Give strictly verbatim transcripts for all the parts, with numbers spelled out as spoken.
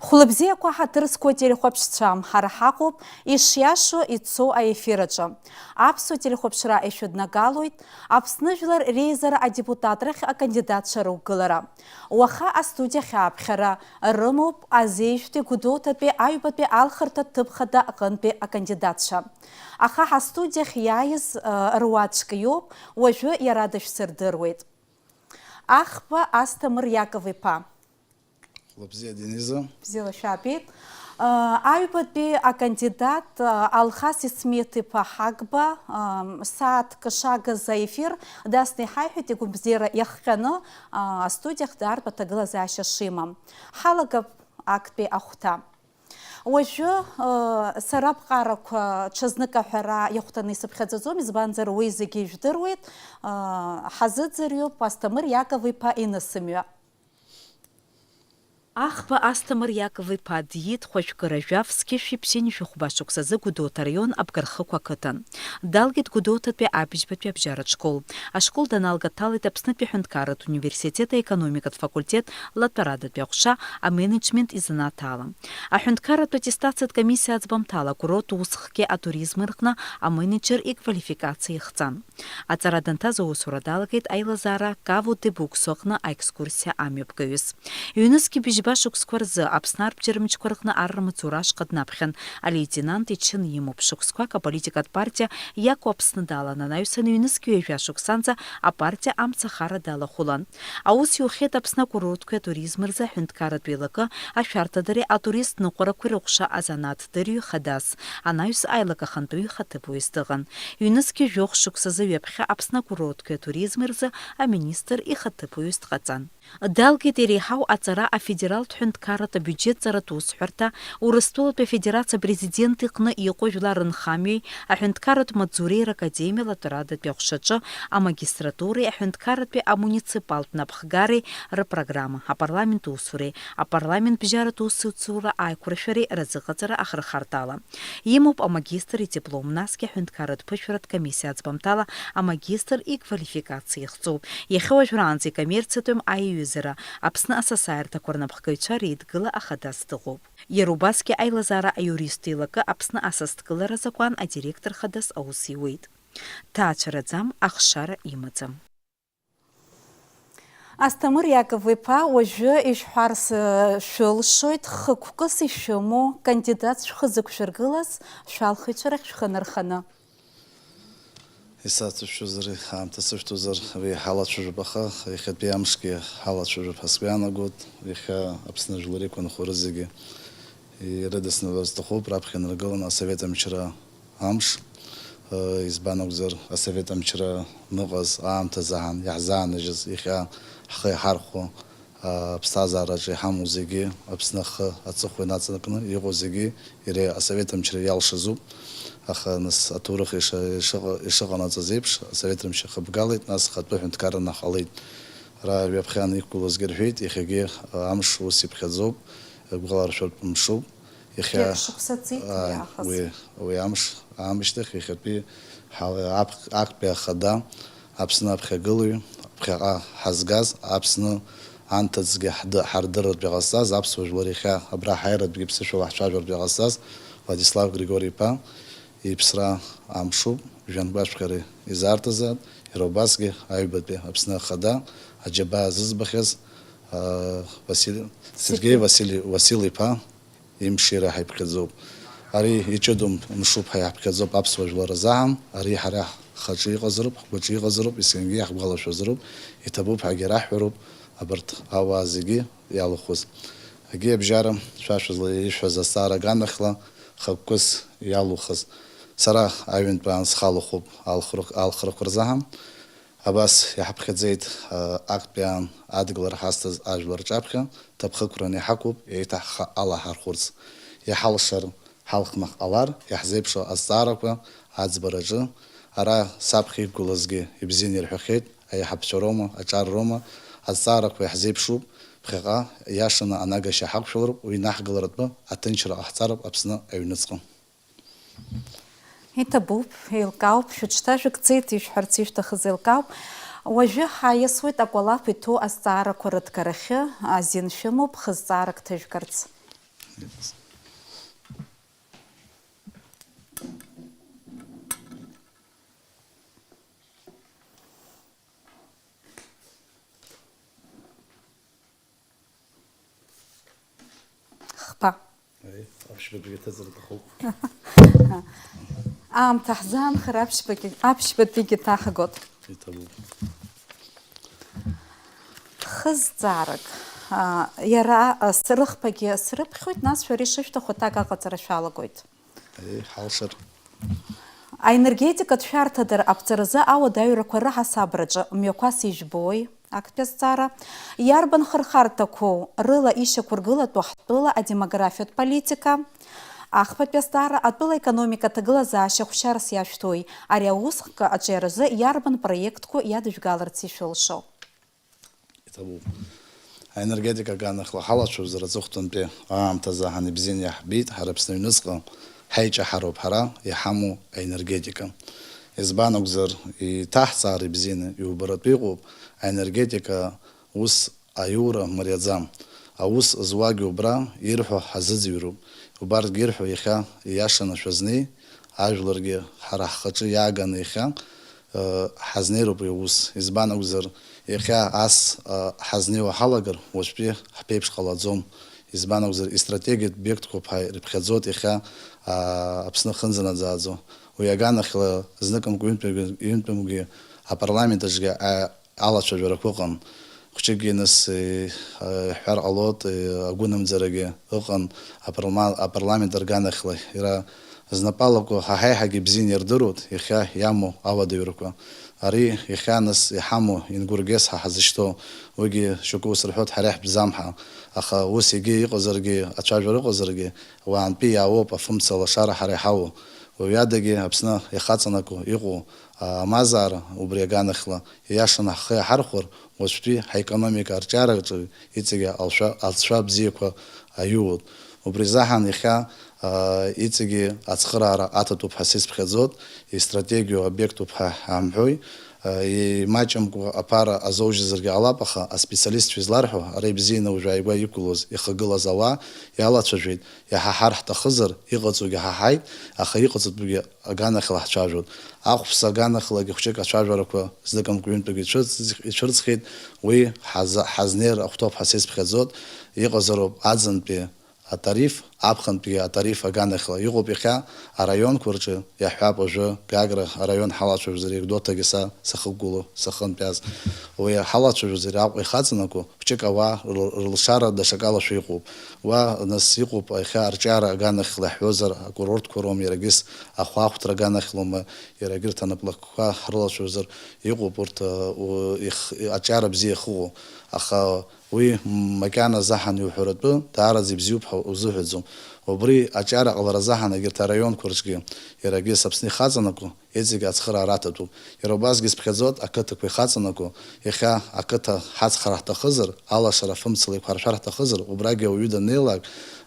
Хәлыбзиақәа ҳаҭыр зқәу ателехәаԥшцәа, ҳара ҳаҟоуп ишиашоу ицо аефир аҿы. Аԥсуа телехәаԥшра ишәыднагалоит Аԥсны Жәлар Реизара адепутатрахь акандидатцәа рықәгылара. Уаха астудиахь ааԥхьара рымоуп Азеижәтәи Гәдоуҭатәи аҩбатәи алхырҭа ҭыԥ хада аҟынтәи акандидатцәа. Аха ҳастудиахь иааиз, ы, руаӡәк иоуп, уажәы иара дышәсырдыруеит. Аӷба Асҭамыр Иаков-иԥа. Хәлыбзиа, Дениза. Бзиала шәаабеит. Ы, аҩбатәи акандидат, ы, Алхас Исмеҭ-иԥа Ҳагба, ы, сааҭк шагыз аефир дасны иҳаиҳәеит, игәабзиара иахҟьаны, ы, астудиахь даартә аҭагылазаашьа шимам. Ҳалагап актәи ахәҭа. Уажәы, ы, сара аԥҟарақәа ҽазнык аҳәара иахәҭаны исыԥхьаӡаӡом, избанзар, уи зегьы ижәдыруеит, ы, ҳазыӡырҩып Асҭамыр Иаков-иԥа инысымҩа. Аӷба Асҭамыр Иаков-иԥа диит хәажәкыра жәаф зқьышәи ԥшьынҩажәи хәба шықәсазы Гәдоуҭа араион Абгархықә ақыҭан. Далгеит Гәдоуҭатәи абыжьбатәи абжьаратә школ. Ашкол даналга дҭалеит Аԥснытәи аҳәынҭқарратә университет аекономикатә факультет латәарадатәи аҟәша аменеџьмент изанааҭ ала. Аҳәынҭқарратә аттестациатә комиссиа аӡбамҭала акурорттә усхкгьы атуризм рҟны аменеџьер иквалификациа ихҵан. Аҵара данҭаз аусура далагеит аилазаара Каву де Буксу аҟны аекскурсиа амҩаԥгаҩыс. Ҩнызқьи быжьба шықәсқәа рзы Аԥсны арбџьармчқәа рҟны аррамаҵура ашҟа днаԥхьан, алеитенант ичын имоуп. Шықәсқәак аполитикатә партиа Иаку Аԥсны далан анаҩсан, ҩнызқьи ҩажәа шықәсанӡа апартиа амцахара далахәылан. Аус иухьеит Аԥсны акурортқәеи атуризм рзы аҳәынҭқарратә еилакы ашәарҭадареи атуристтә ныҟәарақәеи рыҟәша азанааҭдырҩы хадас, анаҩс аилак ахантәаҩы ихаҭыԥуаҩыс дыҟан. Ҩнызқьи жәохә шықәсазы ҩаԥхьа Аԥсны акурортқәеи атуризми рзы аминистр ихаҭыԥуаҩыс дҟаҵан. Далгеит иреиҳау аҵара афедералтә ҳәынҭқарратә абиуџьетҵаратә усҳәарҭа, Урыстәылатәи Афедерациа Апрезидент иҟны иҟоу жәлар рынхамҩеи аҳәынҭқарратә маҵзуреи ракадемиа латәарадатәи аҟәшаҿы амагистратуреи аҳәынҭқарратәи амуниципалтә напхгареи рыпрограмма, апарламент усуреи, апарламент бжьаратә усуцура аиқәыршәареи разыҟаҵара ахырхарҭала. Имоуп амагистр идиплом, насгьы аҳәынҭқарратә ԥышәаратә комиссиа аӡбамҭала амагистр иквалификациа ихҵоуп. Иахьа уажәраанӡа икоммерциатәым аиҩызара, Аԥсны асасааирҭақәа рнапхгаҩцәа реидгыла ахадас дыҟоуп. Иара убасгьы аилазаара аиурист еилакы Аԥсны асасдкылара азакәан адиректор хадас аус иуеит. Ҭаацәараӡам, ахшара имаӡам. Асҭамыр Иаков-иԥа, уажәы ишәҳәарц, э, шәылшоит, хықәкыс ишәымоу кандидат шәхы зықәшәыргылаз шәалхыҩцәа рахь шәхы нырханы. Исацәышәозар, аамҭа сышәҭозар, уи ҳалацәажәап, аха иахьатәи амшгьы ҳалацәажәап ҳәа сгәы иаанагоит. Иахьа Аԥсны жәлар иқәынхо рызегьы ирыдысныҳәар сҭахуп, раԥхьа инаргыланы асовет амчра амш, э, избан акәзар, асовет амчра ныҟаз аамҭазы ҳан иаҳзаанажьыз, иахьа ҳхы иҳархәо, э, аԥсҭазаараҿы иҳамоу зегьы, Аԥсны ахы аҵыхәа инаҵанакны иҟоу зегьы иара асовет амчра иалшазуп. Аха нас аҭоурых иша-, ишыҟа-, ишыҟанаҵаз еиԥш, асовет амчра хыбгалеит, нас хатәы ҳәынҭқарра наҟ ҟалеит. Ара ҩаԥхьа иқәгылозгьы рҳәеит, иахьагьы, э, амш ус иԥхьаӡоуп, гәаларшәатә мшуп. Иахьа, Џьара шықәса ҵит уи ааи, аахыс. Уи, уи амш аамышьҭахь иахьатәи ҳа-, аԥ-, актәи ахада Аԥсны аԥхьагылаҩ, ԥхьаҟа ҳазгаз, Аԥсны анҭыҵгьы ҳды-, ҳардырратәы иҟазҵаз, аԥсуа жәлар иахьа абра ҳаиратәгьы ԥсышәала ҳцәажәартә иҟазҵаз Владислав Григори-иԥа иԥсра амшуп, жәҩангәашәқәа ри-, изаарҭазаап, иара убасгьы аҩбатәи Аԥсны ахада аџьабаа зыӡбахьаз, аа, Васили-, Сергеи Сергеи. Васили-, Васил-иԥа имшира ҳаиԥхьаӡоуп. Ари иҷыдоу мшуп ҳәа иаҳԥхьаӡоуп аԥсуа жәлар азыҳәан. Ари ҳара ҳхаҿы иҟазароуп, ҳгәаҿы иҟазароуп, есқьынгьы иаҳгәалашәозароуп, иҭабуп ҳәагьы раҳҳәароуп абарҭ ауаа зегьы иалахәыз. Агьи абжьара шәашәызла ишәҳәаз азҵаара аганахьла хықәкыс иалухыз. Сара аҩынтәаан схалахәуп алхры-, алхрақәа рзаҳа. Абас иаҳԥхьаӡеит, а, актәи аан адгылара ҳазҭаз ажәлар рҿаԥхьа, ҭаԥхықәран иҳақәуп, еиҭа ҳхы алаҳархәырц. Иҳалшар, ҳалхны ҳҟалар, иаҳзеиԥшу азҵаарақәа аӡбараҿы, ара саԥхьа иқәгылазгьы ибзианы ирҳәахьеит, аиҳабацәа роума, аҿар роума, азҵаарақәа иаҳзеиԥшуп, ԥхьаҟа иашаны анагашьа ҳақәшәалароуп, уи наҳгаларатәы аҭынчра ҟаҳҵароуп Аԥсны аҩныҵҟа. Иҭабуп, еилкаауп, шәыҽҭажәыгӡеит, ишәҳәарц ишәҭахыз еилкаауп. Уажәы ҳаиасуеит акәалаԥ иҭәу азҵаарақәа рыҭгарахьы, азин шәымоуп, хызҵаарак ҭыжәгарц. Хԥа. Аи, аԥшьбатәигьы ҭыҵыр аҭахуп. Аамҭа ҳзаанхар аԥшьбагьы, аԥшьбатәигьы ҭаҳгоит. Иҭабуп. Хызҵаарак, а, иара, а, срыхԥагьы срыԥхьоит, нас шәара ишышәҭаху аҭак аҟаҵара шәалагоит. Еи, ҳалшар. Аенергетикатә шәарҭадара аԥҵаразы ауадаҩрақәа раҳасабраҿы мҩақәас ижәбои? Актәи азҵаара. Иарбан хырхарҭақәоу рыла ишьақәыргылатәу ҳтәыла адемографиатә политика? Ахԥатәи азҵаара. Атәыла економика аҭагылазаашьа хәшьарас иашәҭои? Ари аусхк аҿиаразы иарбан проектқәоу иадыжәгаларц ишәылшо? Иҭабуп. Аенергетика аганахьла ҳалацәажәозар аҵыхәтәантәи аамҭазы ҳан ибзианы иаҳбеит, ҳара Аԥсны аҩныҵҟа ҳаиҿаҳароуп ҳара иҳамоу аенергетика. Избан акәзар, иҭаҳҵаара ибзианы иубаратәы иҟоуп, аенергетика ус аиура мариаӡам. Аус зуагьы убра ирҳәо ҳазыӡырҩроуп. Убарҭгьы ирҳәо иахьа ииашаны шәазнеи, ажәларгьы ҳара ҳхаҿы иааганы иахьа, э, ҳазнеироуп уи аус. Избан акәзар, иахьа ас, э, ҳазнеиуа ҳалагар, уажәтәи ҳԥеиԥш ҟалаӡом. Избан акәзар, истратегиатә обиектқәоуп ҳәа ирыԥхьаӡоит иахьа, а, Аԥсны ахьынӡанаӡааӡо. Уи аганахьла зныкымкәа ҩынтәымгьы, ҩынтәымгьы апарламент аҿгьы, а, алацәажәарақәа ыҟан. Хәҷыкгьы нас, э, э, иҳәар ҟалоит, э, агәынамӡарагьы ыҟан апарла-, апарламент рганахьла. Иара знапы алаку ҳа ҳаиҳагьы ибзианы ирдыруеит иахьа иамоу ауадаҩрақәа. Ари иахьа нас иҳамоу ингургес ҳа ҳазышьҭоу, уигьы шьоукы ус рҳәоит, ҳара иаҳтәӡам ҳәа. Аха ус егьа иҟазаргьы, ацәажәара ыҟазаргьы, уаантәи иаауоуп афымца лашара ҳара иҳауа. Уаҩадагьы Аԥсны иахаҵанаку иҟоу, а, амазаара убри аганахьла ииашаны ҳхы иаҳархәар, уаҵәтәи ҳаекономика арҿиараҿы иҵегьы алшәа-, алҵшәа бзиақәа аиуоуп. Убри азыҳәан иахьа, а, иҵегьы ацхыраара аҭатәуп ҳәа сизԥхьаӡоит, истратегиоу обиектуп ҳәа ҳамҳәои, а, имаҷымкәа аԥара азоужьызаргьы ҟалап, аха аспециалистцәа изларҳәо, ара ибзианы уажә ааигәа иқәгылоз, ихагылаз ауаа иалацәажәеит, иҳаҳар ҳҭахызар, иҟаҵогьы ҳаҳаит, аха иҟаҵатәугьы аганахьала ҳцәажәоит. Ахәԥса аганахьлагьы хәҷык ацәажәарақәа зныкымкәа ҩынтәык ицәырҵ-, ицәырҵхьеит, уи ҳаза-, ҳазнеир ахәҭоуп ҳәа сизԥхьаӡоит, иҟазароуп аӡынтәи атариф, аԥхынтәи атариф аганахьла. Иҟоуп иахьа араионқәа рҿы, иаҳҳәап, уажәы Гагра араион ҳалацәажәозар, Евдоҭагьы са сахьықәгылоу, сахьынтәаз. Уи ҳалацәажәозар Аҟәа ихаҵанаку, хәҷык ауаа р-, рылшара даҽакалашәа иҟоуп. Уа, нас, иҟоуп иахьа арҿиара аганахьла иаҳҳәозар, акурортқәа роума, иарагьыс ахәаахәҭра аганахьлоума, иара егьырҭ анаплакқәа ҳрылацәажәозар, иҟоуп урҭ, ы, у-, их-, аҿиара бзиа иахыҟоу. Аха уи макьана заҳан иуҳәаратәы даараӡа ибзиоуп ҳәа узыҳәаӡом. Убри аҿиара ҟалара заҳан егьырҭ араионқәа рҿгьы, иарагьыс Аԥсны ихаҵанаку, иҵегь ацхыраара аҭатәуп. Иара убасгьы сыԥхьаӡоит ақыҭақәа ихаҵанаку, иахьа ақыҭа ҳацхраар ҳҭахызар, алашара фымцала иқәҳаршәар ҳҭахызар, убрагьы ауаҩы даннеилак,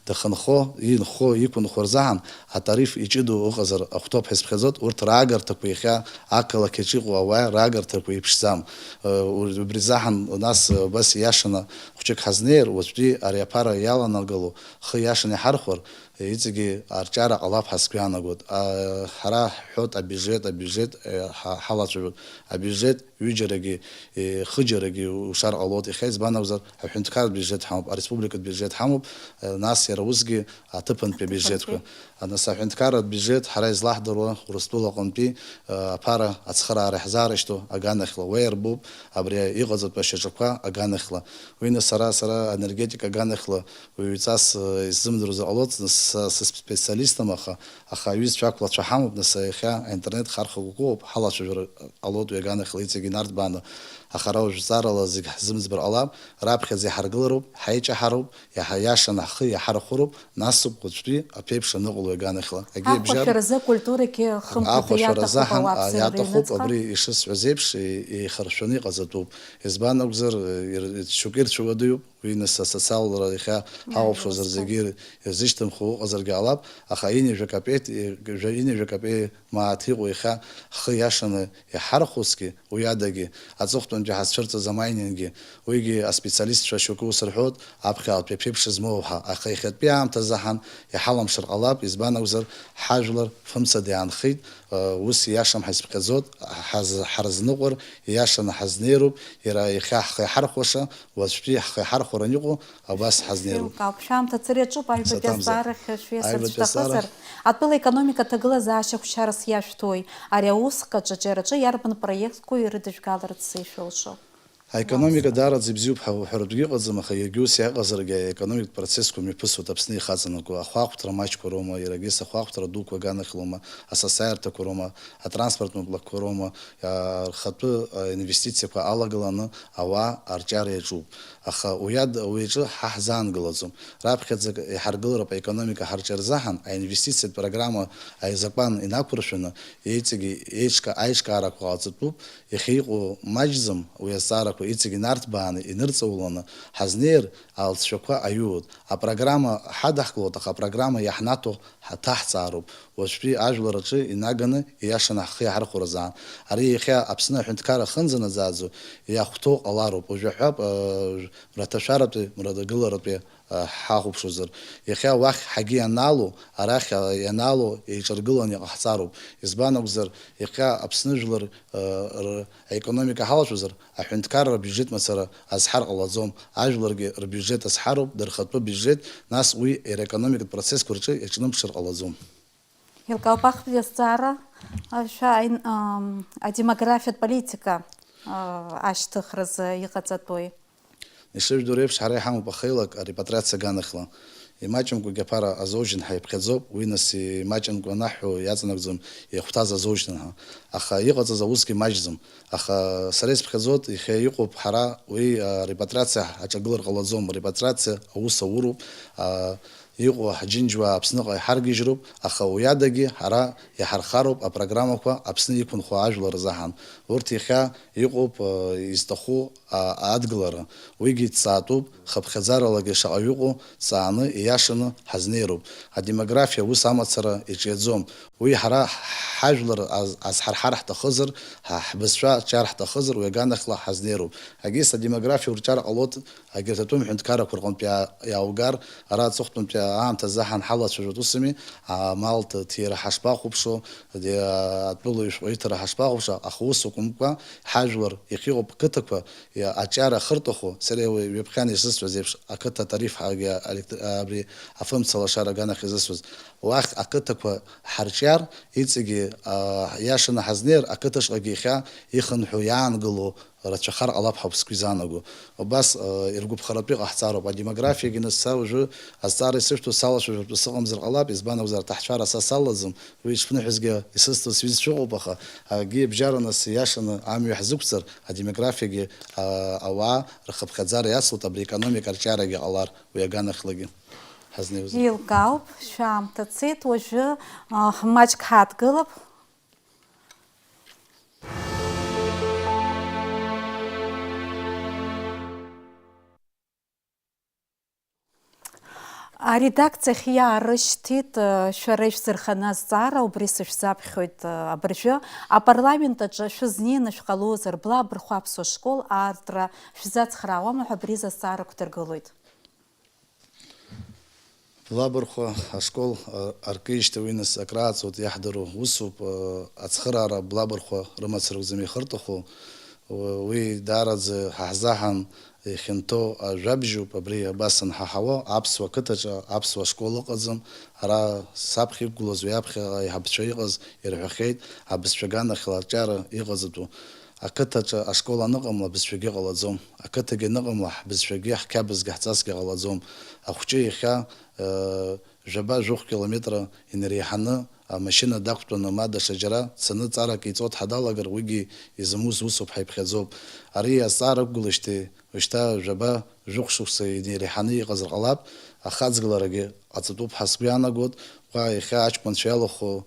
дахьынхо, инхо, иқәынхо рзаҳан атариф иҷыдоу ыҟазар ахәҭоуп ҳәа исыԥхьаӡоит, урҭ раагарҭақәа иахьа ақалақь аҿы иҟоу ауаа раагарҭақәа еиԥшӡам. Э, убри заҳан нас, э, убас ииашаны хәҷык ҳазнеир, уаҵәтәи ари аԥара иаланагало хы ииашаны иҳархәар, иҵегьы арҿиара ҟалап ҳәа сгәы иаанагоит. А, ҳара ҳҳәоит абиужет, абиужет, э, ҳа-, ҳалацәажәоит. Абиужет ҩыџьарагьы, э, хыџьарагьы ушар ҟалоит иахьа, избан акәзар, аҳәынҭқарратә биужет ҳамоуп, ареспубликатә биужет ҳамоуп, э, нас иара усгьы аҭыԥантәи абиужетқәа. Аҭыԥантәи. А, нас аҳәынҭқарратә биужет ҳара излаҳдыруа Урыстәыла аҟынтәи, э, аԥара ацхыраара иаҳзаарышьҭуа аганахьла уа иарбоуп, абри иҟаҵатәу ашьаҿақәа аганахьла. Уи нас сара, сара аенергетика аганахьла уаҩҵас, э, исзымдыруазар ҟалоит, нас са, са специалистым, аха, аха аҩызцәа ақәлацәа ҳамоуп, нас иахьа аинтернет хархәагәыку ыҟоуп, ҳалацәажәара ҟалоит уи аганахьла иҵегь инарҭбааны. Аха ара уажә зҵаарала зегь ҳзымӡбар ҟалап, раԥхьаӡа иҳаргылароуп, ҳаиҷаҳароуп, иаҳа-, ииашаны ҳхы иаҳархәыроуп, насоуп уаҵәтәи аԥеиԥш аныҟало Аганахьла. Агьи абжьара Ахәашәаразы акультурагьы хымԥада ахәашәаразы иаҭахуп ҳан-, ауааԥсыра иаҭахуп, рыҩныҵҟа. Абри ишысҳәаз еиԥш, и-, еихаршәаны иҟаҵатәуп. Избан акәзар, ир-, шьоукы ирцәыуадаҩуп, уи нас асоциалра иахьа Иааиуа ҳалаԥшуазар зегьы ир-, ирзышьҭымхуа ыҟазаргьы ҟалап, аха ҩынҩажәа капеи, жәа-, ҩынҩажәа капеи мааҭ иҟоу иахьа ҳхы иашаны иҳархәозгьы, уи адагьы, аҵыхәтәантәи ҳазцәырҵыз амайнинггьы, уигьы аспециалистцәа шьоукы ус рҳәоит, аԥхьаҟатәи аԥеиԥш змоу ҳәа, аха иахьатәи аамҭазы ҳан иҳаламшар ҟалап, избан акәзар, ҳажәлар фымцада иаанхеит, ус ииашам ҳаизԥхьаӡоит, ҳаз-, ҳарзныҟәар, ииашаны ҳазнеироуп, иара иахьа ҳхы иҳархәаша, уаҵәтәи ҳхы иҳархәаран иҟоу, абас ҳазнеироуп. Еилкаауп, шәаамҭа цыра иаҿуп, аҩбатәи Саҭамзар. Азҵаарахь шәиасырц Аҩбатәи азҵаара. Шәҭахызар, атәыла економикаҿы аҭагылазаашьа хәшьарас иашәҭои, ари аус хаҿаҿиараҿы иарбан проектқәоу ирыдыжәгаларц ишәылшо? Аекономика Уамсыр. Даараӡа ибзиоуп ҳәа уҳәаратәгьы ыҟаӡам, аха иаргьы ус иаҟазаргьы аекономикатә процессқәа мҩаԥысуеит Аԥсны ихаҵанакуа, ахәаахәҭра маҷқәа роума, иаргьы ахәаахәҭра дуқәа аганахьлома, асасааирҭақәа роума, атранспорттә маблакқәа роума, а, рхатәы, а, инвестициақәа алагаланы ауаа арҿиара иаҿуп. Аха уи ад-, уи аҿы ҳа ҳзаангылаӡом. Раԥхьаӡак иҳаргылароуп аекономика ҳарҿиаразы ҳан, аинвестициатә программа аизакәан инақәыршәаны, еиҵегьы еиҿка-, аиҿкаарақәа ҟаҵатәуп, иахьа иҟоу маҷӡам, уи азҵаарақәа иҵегь инарҭбааны, инырҵауланы ҳазнеир, алҵшәақәа аиуоит. Апрограмма ҳадаҳкылоит, аха апрограмма иаҳнаҭо ҳаҭаҳҵаароуп. Уаҵәтәи ажәлар рҿы инаганы, ииашаны ҳхы иаҳархәаразы аан. Ари иахьа Аԥсны аҳәынҭқарра ахынӡанаӡааӡо иахәҭоу ҟалароуп. Уажә аҳәап, э, мраҭашәаратәи, мрадагыларатәи, э, ҳахәаԥшуазар. Иахьа уахь ҳагьы ианаало, арахь, э, ианаало еиҿаргыланы иҟаҳҵароуп. Избан акәзар, иахьа Аԥсны жәлар, э, р-, аекономика ҳалацәазар, аҳәынҭқарра абиуџьет мацара азҳар ҟалаӡом, ажәларгьы рбиуџьет азҳароуп, дырхатәы биуџьет, нас уи иара аекономикатә процессқәа рҿы иаҿнымԥшыр ҟалаӡом. Еилкаауп, ахԥатәи азҵаара, а, шәа-, ин-, ам, адемографиатә политика, а, ашьҭыхразы иҟаҵатәуи? Ишыжәдыруеиԥш, ҳара иҳамоуп ахеилак арепатриациа аганахьла. Имаҷымкәагьы аԥара азоужьын ҳаиԥхьаӡоуп, уи нас имаҷымкәа анаҳҳәо иаҵанакӡом, иахәҭаз азоужьын ҳәа. Аха иҟаҵаз аусгьы маҷӡам. Аха сара исԥхьаӡоит, иахьа иҟоуп ҳара уи, а, репатриациа ҳаҿагылар ҟалаӡом. Репатриациа аус ауроуп, а, иҟоу ҳџьынџьуаа Аԥсныҟа иҳаргьежьроуп, аха уи адагьы ҳара иҳархароуп апрограммақәа Аԥсны иқәынхо ажәлар рзаҳан. Урҭ иахьа иҟоуп, а, изҭаху, а, адгылара. Уигьы ҵаатәуп, хыԥхьаӡаралагьы шаҟаҩ ыҟоу ҵааны, ииашаны ҳазнеироуп. Адемографиа ус амацара иҿиаӡом. Уи ҳара ҳажәлар аз-, азҳарҳар ҳҭахызар, ҳа-, ҳбызшәа ҿиар ҳҭахызар, уи аганахьла ҳазнеироуп. Егьыс адемографиа урҿиар ҟалоит, егьырҭ атәым ҳәынҭқаррақәа рҟынтә иа-, иааугар, ара аҵыхәтәантәи аамҭазы ҳан ҳалацәажәатә усыми, амал ҭ-, ҭира ҳашԥахәаԥшуа, ди-, атәыла ишәҟәы иҭара ҳашԥахәаԥшуа, аха ус акәымкәа, ҳажәлар иахьыҟоуп қыҭақәа, иа-, аҿиара ахыртәахо, сара уи ҩаԥхьан ишысҳәаз еиԥш, ақыҭа атариф ҳагьа-, алект-, абри афымца лашара аганахь изысуаз, уахь ақыҭақәа ҳарҿиар, иҵегьы, а, иашаны ҳазнеир, ақыҭаҿҟагьы иахьа ихынҳәу иаангыло рацәахар ҟалап ҳәа сгәы изаанаго. Убас, а, иргәаԥхаратәы иҟаҳҵароуп. Адемографиагьы нас са уажәы азҵаара исышәҭо салацәажәартә сыҟамзар ҟалап, избан акәзар, аҭаҳцәара са салаӡам, уи ишԥныҳәазгьы исызҭо сҩызцәа ыҟоуп, аха акгьы абжьара нас иашаны амҩа ҳзықәҵар, адемографиагьы, а, ауаа рхыԥхьаӡара иацлоит, абри аекономика арҿиарагьы ҟалар. Уи аганахьлагьы ҳазнеиуазар. Еилкаауп, шәаамҭа цеит, уажәы, а, маҷк ҳааҭгылап. Аредакциахь иаарышьҭит, а, шәара ишәзырханы азҵаара, убри сышәзаԥхьоит, а, абыржәы. Апарламент аҿы шәызнеины шәҟалозар, Блабырхәа аԥсуа школ аартра шәзацхраауама ҳәа абри изы азҵаара ықәдыргылоит. Блабырхәа ашкол, а, аркижьҭеи уи нас акрааҵуеит, иаҳдыруа усуп, а, ацхыраара Блабырхәа рымацара акәӡам ихыртәахо. У-, уи даараӡа ҳа ҳзаҳан ихьанҭоу ажәабжьуп, абри абас анҳаҳауа, аԥсуа қыҭаҿы аԥсуа школ ыҟаӡам, ара саԥхьа иқәгылаз уи аԥхьаҟа аиҳабацәа иҟаз ирҳәахьеит, абызшәа аганахьла арҿиара иҟаҵатәу. Ақыҭаҿы ашкол аныҟамла, абызшәагьы ҟалаӡом. Ақыҭагьы аныҟамла, ҳбызшәагьы, ҳқьабзгьы, ҳҵасгьы ҟалаӡом. Ахәҷы иахьа, э, жәаба-жәохә километра инареиҳаны амашьына дақәтәаны, ма даҽа џьара дцаны ҵарак иҵо дҳадалагар, уигьы измуз усуп ҳәа иԥхьаӡоуп. Ари азҵаара ықәгылеижьҭеи уажәшьҭа жәаба, жәохә шықәса инеиреиҳаны иҟазар ҟалап, ахаҵгыларагьы ҟаҵатәуп ҳәа сгәы иаанагоит. Уа иахьа аҷкәынцәа иалахәу,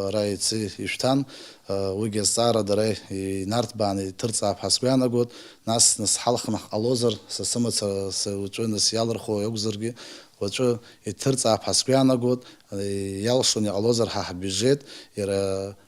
ара иацы ишәҭан, уигьы азҵаара дара инарҭбааны иҭырҵаап ҳәа сгәы иаанагоит. Нас, нас ҳалхны ҳҟалозар, са сымацара, са уаҵәы нас иалырхуа иакәзаргьы, уаҵәы иҭырҵаап ҳәа сгәы иаанагоит. Иалшон иҟалозар ҳа ҳбиуџьет, иара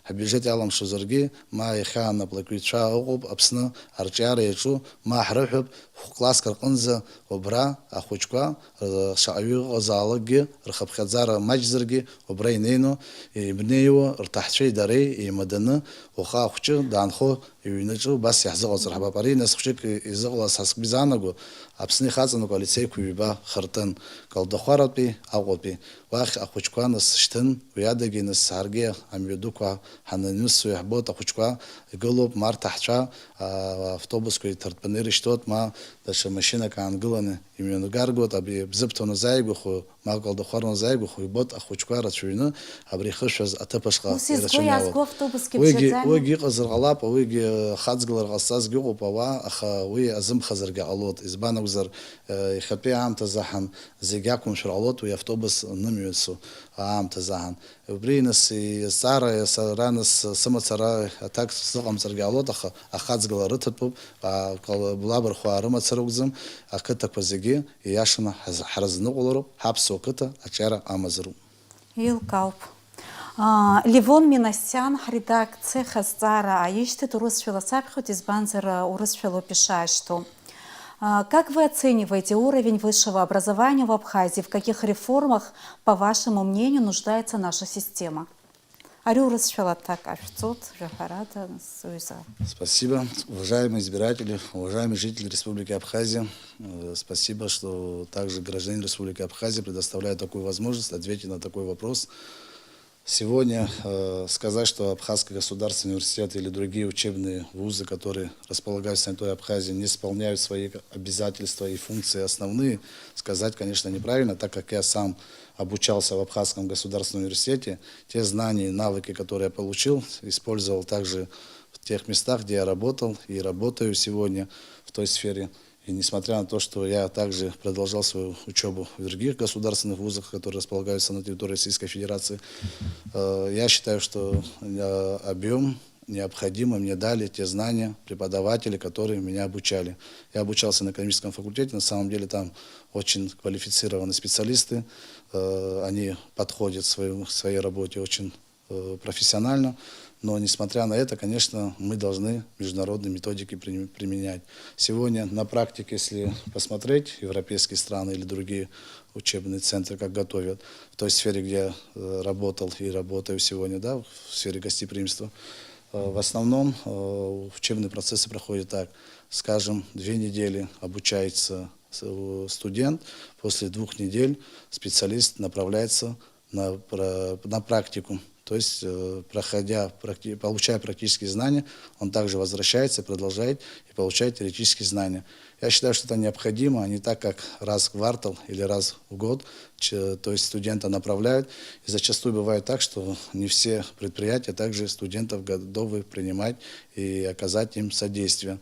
ҳбиуџьет иалымшозаргьы, ма иахьа анаплакҩцәа ыҟоуп Аԥсны арҿиара иаҿу, ма ҳрыҳәап, хә-класск рҟынӡа убра ахәыҷқәа, р-, шаҟаҩы ыҟазаалакгьы, рхыԥхьаӡара маҷзаргьы, убра инеины, еибнеиуа, рҭаҳцәеи дареи еимаданы, уаха ахәҷы даанхо иҩнаҿы убас иаҳзыҟалҵар ҳбап. Ари нас хәҷык изыҟалаз ҳа сгәы изаанаго, Аԥсны ихаҵанакуа алицеиқәа ҩба хыртын, Калдахәаратәи Аҟәатәи. Уахь ахәыҷқәа нас шьҭын, уи адагьы нас ҳаргьы амҩадуқәа ҳананысуа иаҳбоит, ахәыҷқәа игылоуп, ма рҭаҳцәа, а, автобусқәа иҭартәаны ирышьҭоит, ма даҽа машьынак аангыланы имҩанигаргоит, абри Бзыԥҭа уназааигәахо, ма Калдахәара уназааигәахо, ибоит ахәыҷқәа рацәаҩны абри ихышәаз аҭыԥ ашҟа Ус изго ирацәаҩны иаазго иаауеит. Автобусгьы Уигьы, бжьаӡами? Уигьы ыҟазар ҟалап, уигьы хацгылар ҟазҵазгьы ыҟоуп ауаа, аха уи азымхазаргьы ҟалоит. Избан акәзар, э, иахьатәи аамҭазы аҳан зегь ақәымшәар ҟалоит уи автобус нымҩасу аамҭазы аҳан. Убри нас, азҵаара сара нас сымацара аҭак сзыҟамҵаргьы ҟалоит, аха ахаҵгылара рыҭатәуп, а, кал-, лабархәаа рымацара акәӡам, ақыҭақәа зегьы ииашаны ҳаз-, ҳразныҟәлароуп, ҳаԥсуа қыҭа аҿиара амазароуп. Еилкаауп. А, Левон Минасиан ҳредакциахь азҵаара ааишьҭит, урысшәала саԥхьоит, избанзар, а, урысшәалоуп ишаашьҭоу. А, как вы оцениваете уровень высшего образования в Абхазии? В каких реформах, по вашему мнению, нуждается наша система? Ари урысшәала аҭак ашәҵоит, жәаҳәарада, нас, уҩыза. Спасибо. Уважаемые избиратели, уважаемые жители Республики Абхазия, э, спасибо, что также гражданин Республики Абхазия предоставляет такую возможность ответить на такой вопрос. Сегодня, э, сказать, что Абхазский государственный университет или другие учебные вузы, которые располагаются на территории Абхазии, не исполняют свои обязательства и функции основные, сказать, конечно, неправильно, так как я сам обучался в Абхазском государственном университете, те знания и навыки, которые я получил, использовал также в тех местах, где я работал и работаю сегодня в той сфере. И несмотря на то, что я также продолжал свою учебу в других государственных вузах, которые располагаются на территории Российской Федерации, э, я считаю, что, э, объём необходимо мне дали те знания преподаватели, которые меня обучали. Я обучался на экономическом факультете, на самом деле там очень квалифицированные специалисты, э, они подходят своему, своей работе очень, э, профессионально, но несмотря на это, конечно, мы должны международные методики при-, применять. Сегодня на практике, если посмотреть европейские страны или другие учебные центры, как готовят, в той сфере, где я, э, работал и работаю сегодня, да, в сфере гостеприимства, э, в основном, э, учебные процессы проходят так. Скажем, две недели обучается с-, э, студент, после двух недель специалист направляется на пра-, на практику. То есть, э, проходя, практи-, получая практические знания, он также возвращается, продолжает и получает теоретические знания. Я считаю, что это необходимо, а не так, как раз в квартал или раз в год, ч-, то есть студента направляют. И зачастую бывает так, что не все предприятия также студентов готовы принимать и оказать им содействие.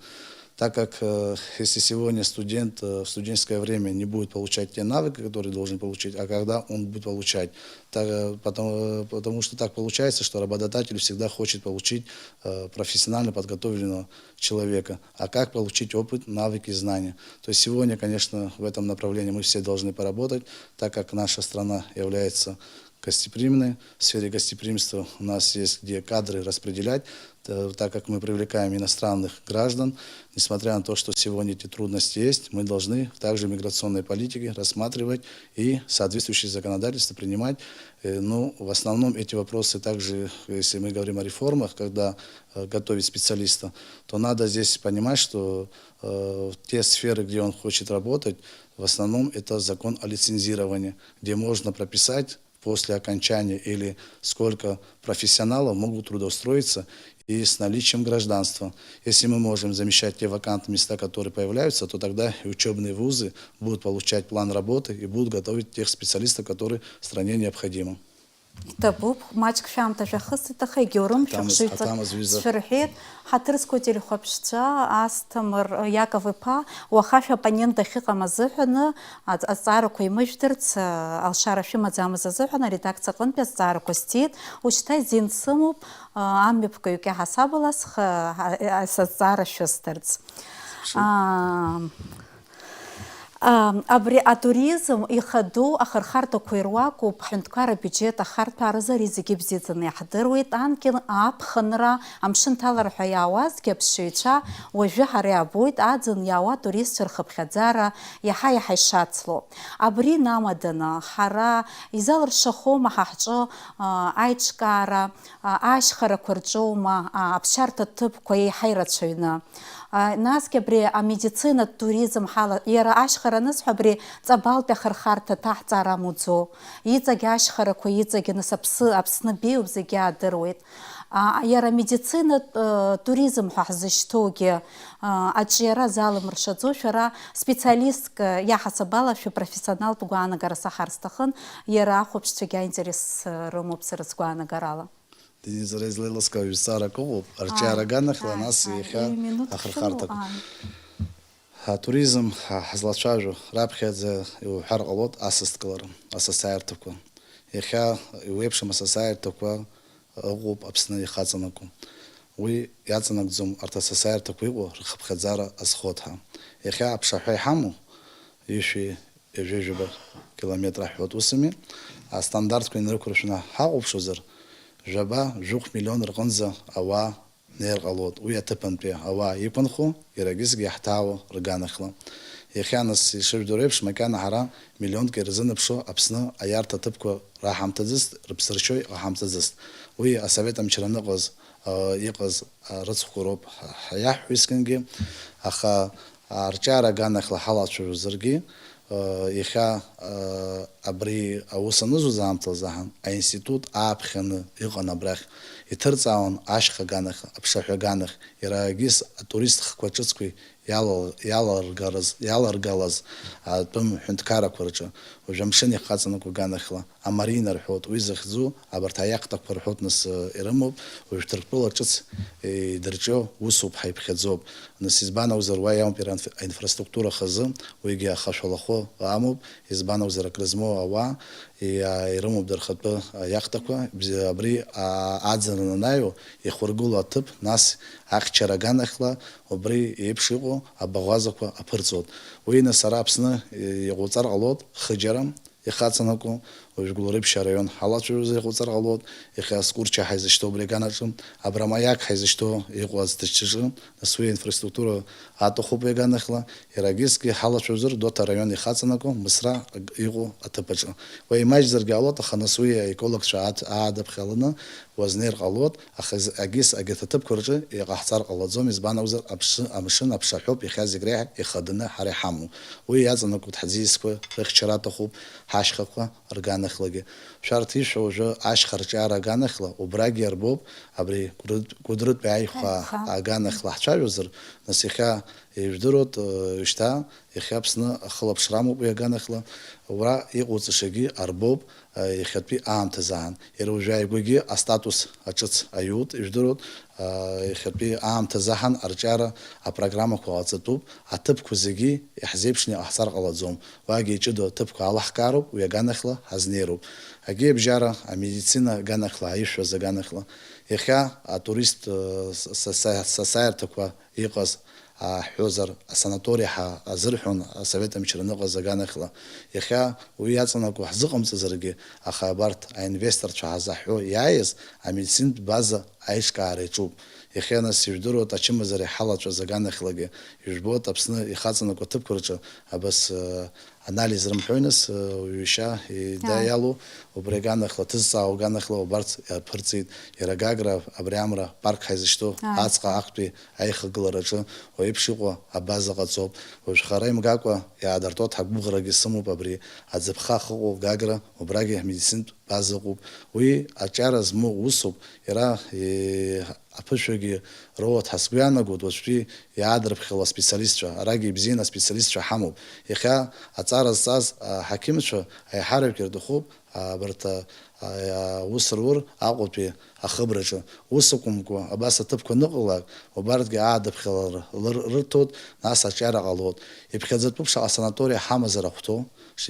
Так как, э, если сегодня студент, э, в студенческое время не будет получать те навыки, которые должен получить, а когда он будет получать? Так, э, потому, э, потому что так получается, что работодатель всегда хочет получить, э, профессионально подготовленного человека. А как получить опыт, навыки, знания? То есть сегодня, конечно, в этом направлении мы все должны поработать, так как наша страна является гостеприимной. В сфере гостеприимства у нас есть где кадры распределять, э, так как мы привлекаем иностранных граждан. Несмотря на то, что сегодня эти трудности есть, мы должны также в миграционной политике рассматривать и соответствующее законодательство принимать. Э, ну, в основном эти вопросы также, если мы говорим о реформах, когда, э, готовить специалиста, то надо здесь понимать, что, э, те сферы, где он хочет работать, в основном это закон о лицензировании, где можно прописать после окончания или сколько профессионалов могут трудоустроиться и с наличием гражданства. Если мы можем замещать те вакантные места, которые появляются, то тогда и учебные вузы будут получать план работы и будут готовить тех специалистов, которые стране необходимы. Иҭабуп, маҷк шәаамҭа шәахысит, аха егьаурым, шәыхшыҩҵак сшәырҳәеит. Ҳаҭыр зқәу ателехәаԥшцәа, Асҭамыр Иаков-иԥа, уаха шәоппонент дахьыҟам азыҳәаны, аҵ-, азҵаарақәа имыжәдырц, а, алшара шәымаӡамыз азыҳәан аредакциа аҟынтәи азҵаарақәа сҭиит. Ушьҭа изин сымоуп, а, амҩаԥгаҩ кьаҳасабала схы-, а, а, сазҵаара шәысҭарц. Сыԥшуп. А, А, абри атуризм ихадоу ахырхарҭақәа ируакуп, ҳҳәынҭқарра абиуџьеҭ ахарҭәааразы ари зегьы бзиаӡаны иаҳдыруеит. Анкьа аԥхынра, амшын ҭалара ҳәа иаауазгьы аԥсшьаҩцәа уажәы ҳара иаабоит, аӡын иаауа атуристцәа рхыԥхьаӡара иаҳа-иаҳа ишацло. Абри инамаданы, ҳара изалыршахома ҳа ҳҿы, а, аиҿкаара, а, ашьхарақәа рҿоума, а, аԥсшьарҭа ҭыԥқәа еиҳа ирацәаҩны? А, насгьы абри амедицинатә туризм ҳала, иара ашьхара анысҳәа, абри Ҵабалтәи ахырхарҭа ҭаҳҵар амуӡо, иҵегь ашьхарақәа, иҵегь, нас, Аԥсы-, Аԥсны беиоуп, зегьы аадыруеит. А, иара амедицинатә, э, туризм ҳәа ҳзышьҭоугьы, а, аҿиара залымыршаӡо, шәара специалистк, э, иаҳасаб ала шәыпрофессионалтә гәаанагара саҳар сҭахын, иара ахәаԥшцәагьы аинтерес, э, рымоуп сара сгәаанагарала. Денис, сара излеилыскаауа зҵаарак ыҟоуп, арҿиара аганахьала, ааи, нас ааи, иахьа ҩ-минуҭк ахырхарҭақәа. Шәымоу, ааи. Атуризм, ҳа-, ҳазлацәажәо, раԥхьаӡа иуҳәар ҟалоит асасдкылара, асасааирҭақәа. Иахьа иуеиԥшым асасааирҭақәа ыҟоуп Аԥсны ихаҵанакуа. Уи иаҵанакӡом арҭ асасааирҭақәа иҟоу рхыԥхьаӡара азхоит ҳәа. Иахьа аԥшаҳәа иҳамоу, ҩышәи ҩажәижәаба километр ҳҳәоит, усами, астандартқәа инарықәыршәаны ҳахәаԥшуазар, жәаба, жәохә миллион рҟынӡа ауаа неир ҟалоит. Уи аҭыԥантәи ауаа иқәынхо, иара егьысгьы иаҳҭаауа рганахьла. Иахьа нас, ишыжәдыруа еиԥш, макьана ҳара миллионк ирзынаԥшуа Аԥсны аиарҭа аҭыԥқәа раҳамҭаӡыст, рыԥсыршьо иҟаҳамҵаӡыст. Уи асовет амчра аныҟаз, а, иҟаз, а, рыцхәқәа роуп ҳа-, ҳа-, иаҳҳәо искынгьы, аха арҿиара аганахьла ҳалацәажәозаргьы, э, иахьа, э, абри аус анызуз аамҭазы аҳан, аинститут ааԥхьаны иҟан абрахь. Иҭырҵаауан ашьха аганахь, аԥшаҳәа аганахь, иара егьыс атурист хқәа ҿыцқәеи иалал-, иаларгарыз, иаларгалаз атәым ҳәынҭқаррақәа рҿы, уажә амшын ихаҵанакуа аганахьла. Амарина рҳәоит, уи зыхьӡу, абарҭ аиахтақәа рҳәоит, нас, э, ирымоуп, уажә Ҭырқәтәыла ҿыц, э, идырҿио усуп, ҳаиԥхьаӡоуп. Нас, избан акәзар, уа иамоуп иара инф-, аинфраструктура хазы, уигьы ахашәалахәы амоуп, избан акәзар, акрызмоу ауаа, иа-, ирымоуп дырхатәы аиахтақәа, бзи-, абри, а-, аӡын анааиуа, ихургыло аҭыԥ, нас ахьчара аганахьла, убри еиԥш иҟоу абаӷәазақәа аԥырҵоит. Уи, нас, ара Аԥсны, э, иҟауҵар ҟалоит, хыџьара, ихаҵанакуа, уажә Гәылрыԥшь араион ҳалацәажәозар иҟауҵар ҟалоит, иахьа Скәырча ҳаизышьҭоу абри аганаҿы, абра Маиак ҳаизышьҭоу иҟоу аӡҭачаҿы, нас уи аинфраструктура аҭахуп уи аганахьла, иара егьысгьы ҳалацәажәозар Доҭа араион ихаҵанакуа Мысра иҟоу аҭыԥ аҿы. Уи имаҷзаргьы ҟалоит, аха нас уи аекологцәа аадаԥхьаланы уазнеир ҟалоит, аха егьыс-, егьырҭ аҭыԥқәа рҿы иҟаҳҵар ҟалаӡом, избан акәзар, аԥшы-, амшын аԥшаҳәоуп иахьа зегь реиҳа ихаданы ҳара иҳамоу. Уи иаҵанакуеит ҳӡиасқәа рыхьчара аҭахуп, ҳашьхақәа рганахьлагьы. Шәарҭ ишәҳәо уажәы ашьха рҿиара аганахьла, убрагьы иарбоуп, абри Гәдыртә-, Гәыдрытәи аиха аганахьла ҳцәажәозар, нас иахьа ижәдыруеит, э, шьҭа, иахьа Аԥсны ахылаԥшра амоуп уи аганахьла, уара иҟауҵашагьы арбоуп, э, иахьатәи аамҭазаан. Иара уажәы ааигәагьы астатус аҿыц аиут, ижәдыруеит, иахьатәи аамҭазы ҳан арҿиара апрограммақәа ҟаҵатәуп, аҭыԥқәа зегьы иаҳзеиԥшны иҟаҳҵар ҟалаӡом. Уагьы иҷыдоу аҭыԥқәа алаҳкаароуп, уи аганахьла ҳазнеироуп. Агьи абжьара, амедицина аганахьла, аишәҳәаз аганахьла. Иахьа атурист, са-, са-, са-, сасааирҭақәа иҟаз, ҳҳәозар, асанаториа ҳа-, азырҳәон асовет амчра аныҟаз аганахьла. Иахьа уи иаҵанакуа ҳзыҟамҵазаргьы, аха абарҭ аинвесторцәа ҳазаҳҳәо иааиз амедицинтә база аиҿкаара иаҿуп. Иахьа нас ижәдыруеит ачымазара иҳалаҵәаз аганахьлагьы. Ижәбоит Аԥсны ихаҵанакуа аҭыԥқәа рҿы абас, э, анализ рымҳәои нас, э, уҩышьа, э, ида Ааи. Иалоу, убри аганахьла, ҭызҵаауа аганахьла убарҭ иаԥырҵеит. Иара Гагра абри амра парк ҳаизышьҭоу Ааи. Аҵҟа актәи аихагылараҿы уа еиԥш иҟоу абаза ҟаҵоуп. Уажә хара имгакәа иаадыртуа ҳагәыӷрагьы сымоуп абри аӡыԥха ахьыҟоу Гагра, убрагьы ҳмедицинтә база ыҟоуп. Уи аҿиара змоу усуп, иара, е, аԥышәагьы роуеит ҳәа сгәы иаанагоит, уаҵәтәи иаадырԥхьало аспециалистцәа, арагьы ибзианы аспециалистцәа ҳамоуп. Иахьа аҵара зҵаз аҳақьымцәа аиҳараҩык ирҭахуп абарҭ аус рур Аҟәатәи ахыбраҿы. Ус акәымкәа, абас аҭыԥқәа аныҟалак, убарҭгьы аадыԥхьалара лыр-, рырҭоит, нас аҿиара ҟалоит. Иԥхьаӡатәуп шаҟа санаториа ҳамазар ахәҭоу,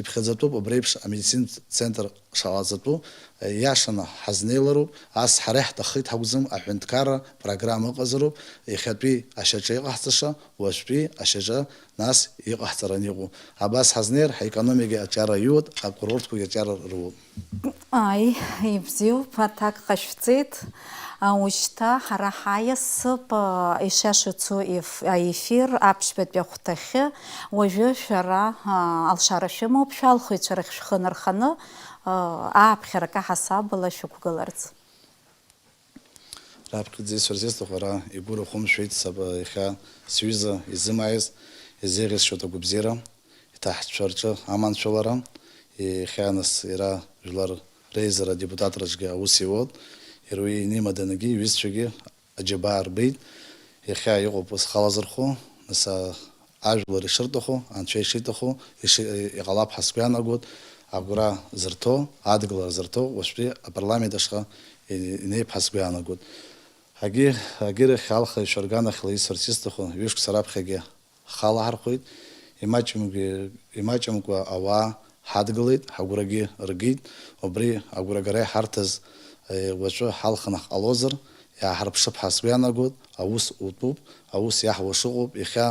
иԥхьаӡатәуп абри еиԥш амедицинтә центр шаҟа ҵатәу, иашаны ҳазнеилароуп, ас ҳара иаҳҭаххеит ҳакәӡам, аҳәынҭқарра программа ыҟазароуп, иахьатәи ашьаҿа иҟаҳҵаша, уажәтәи ашьаҿа нас иҟаҳҵараны иҟоу. Абас ҳазнеир, ҳаекономикагьы аҿиара иуеит, акурортқәагьы аҿиара руеит. Ааи, ибзиоуп, аҭак ҟашәҵеит. А, ушьҭа ҳара ҳаиасып, а, ишиашоу ицо еф-, аефир аԥшьбатәи ахәҭахьы. Уажәы шәара, а, алшара шәымоуп, шәалхыҩцәа рахь шәхы нарханы, а, ааԥхьара акы ҳасабала шәықәгыларц. Раԥхьаӡа исырзеисҭаху ара игәы рахәым шәеит саб иахьа сҩыза изымааиз, изеиӷьасшьоит агәабзиара, иҭаҳцәа рҿы аманшәалара, иахьа нас иара жәлар реизара адепутатраҿгьы аус иуоуп, иара уи инимаданагьы иҩызцәагьы аџьабаа рбеит, иахьа иҟоуп зхала зырхәо, нас, а, ажәлар ишырҭаху, анцәа ишиҭаху, иши-, иҟалап ҳәа сгәы иаанагоит, агәра зырҭо, адгылара зырҭо, уажәтәи апарламент ашҟа и-, инеип ҳәа сгәы иаанагоит. Агьи-, агьирахь алхыҩцәа рганахьала исырц исҭаху, ҩышықәса раԥхьагьы ҳхалаҳархәит, имаҷымкәа, имаҷымкәа ауаа ҳадгылеит, ҳагәрагьы ргеит, убри агәрагара иҳарҭаз, е, уаҵәы ҳалхны ҳҟалозар, иааҳарԥшып ҳәа сгәы иаанагоит, аус утәуп, аус иаҳуа шыҟоуп, иахьа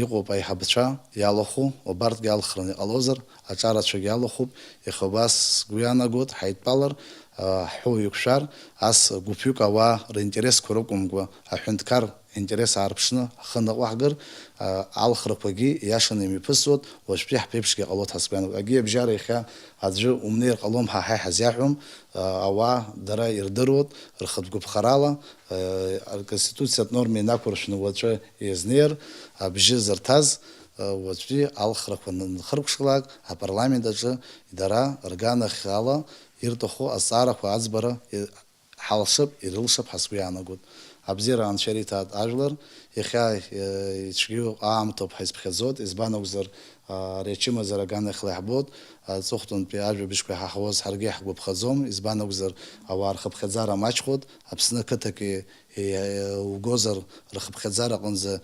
иҟоуп аиҳабацәа иалахәу, убарҭгьы алхраны иҟалозар, аҿарацәагьы алахәуп, иахьа убас сгәы иаанагоит, ҳаидтәалар, а, ҳҳәоу еиқәшәар, ас гәыԥҩык ауаа ринтересқәа рыкәымкәа, аҳәынҭқар интерес аарԥшны ҳхы ныҟәаҳгар, а, алхрақәагьы иашаны имҩаԥысуеит, уажәтәи ҳԥеиԥшгьы ҟалоит ҳазгәаанагоит. Агьи абжьара иахьа аӡәы умнеир ҟалом ҳәа ҳа иҳазиаҳәом, а, ауаа дара ирдыруеит, рхатә гәаԥхарала, а, аконституциатә норма инақәыршәны уаҵәы иазнеир, абжьы зырҭаз, а, уаҵәтәи алхрақәа нхыркәшалак, апарламент аҿы дара рганахьала ирҭаху азҵаарақәа аӡбара, и-, ҳалшап, ирылшап ҳәа сгәы иаанагоит. Абзиара Анцәа ириҭааит ажәлар, иахьа, э, ицәгьоу аамҭоуп ҳәа изԥхьаӡоит, избан акәзар, а, ари ачымазара аганахьла иаҳбоит, аҵыхәтәантәи ажәабжьқәа иҳаҳауаз ҳаргьы иаҳгәаԥхаӡом, избан акәзар, ауаа рхыԥхьаӡара маҷхоит, Аԥсны ақыҭак и-, и-, угозар, рхыԥхьаӡара аҟынӡа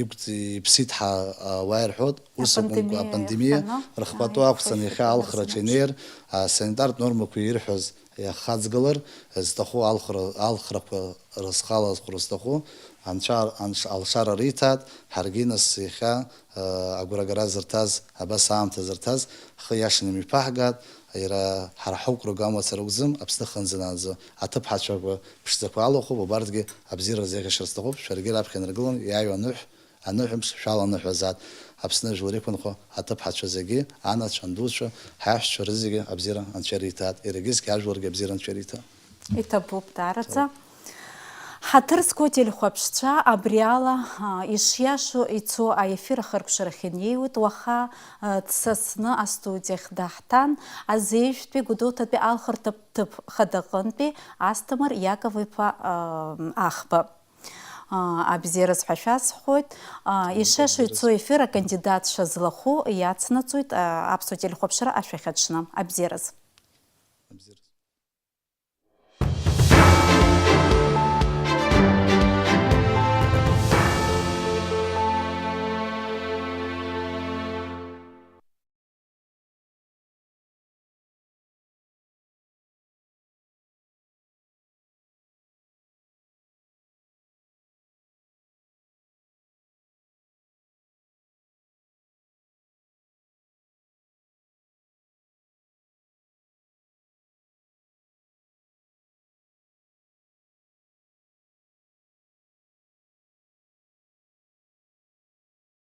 иқәҵ-, иԥсит ҳәа, а, ауаа ирҳәоит, ус акәымкәа, апандемиа, апандемиа иаханы, рыхԥатәы, ааи, ақәҵаны, иахьа алхраҿы инеир, асанитартә нормақәа ирҳәоз иахаҵгылар, зҭаху алхра-, алхрақәа рызхалазхәра зҭаху, анцәа, анш-, алшара риҭааит, ҳаргьы нас иахьа, а, агәрагара зырҭаз, абас аамҭа зырҭаз, ҳхы иашаны имҩаԥаҳгааит, иара ҳара ҳауп ргәамацара акәӡам, Аԥсны хынӡанаӡо аҭыԥҳацәақәа ԥшӡақәа алахәуп, убарҭгьы абзиара рзеиӷьашьар сҭахуп, шәаргьы раԥхьа инаргылан, иааиуа аныҳә, аныҳәамш шәаланыҳәазааит. Аԥсны жәлар иқәынхо аҭыԥҳацәа зегьы, анацәа, андуцәа, ҳаиҳәшьцәа рызегьы абзиара Анцәа ириҭааит, иара егьысгьы ажәларгьы абзиара Анцәа ириҭааит. Иҭабуп даараӡа. Ҳаҭыр зқәу ателехәаԥшцәа абри ала, а, ишиашоу ицо аефир ахыркәшарахь инеиуеит. Уаха, а, дсасны астудиахь даҳҭан Азеижәтәи Гәдоуҭатәи алхырҭатә ҭыԥ хадаҟынтәи Асҭамыр Иаков-иԥа, а, Ахба. А, абзиараз ҳәа шәасҳәоит. А, ишиашоу ицо ефир акандидатцәа злахәу иацнаҵоит, а, аԥсуа телехәаԥшра ашәахь аҽны. Абзиараз.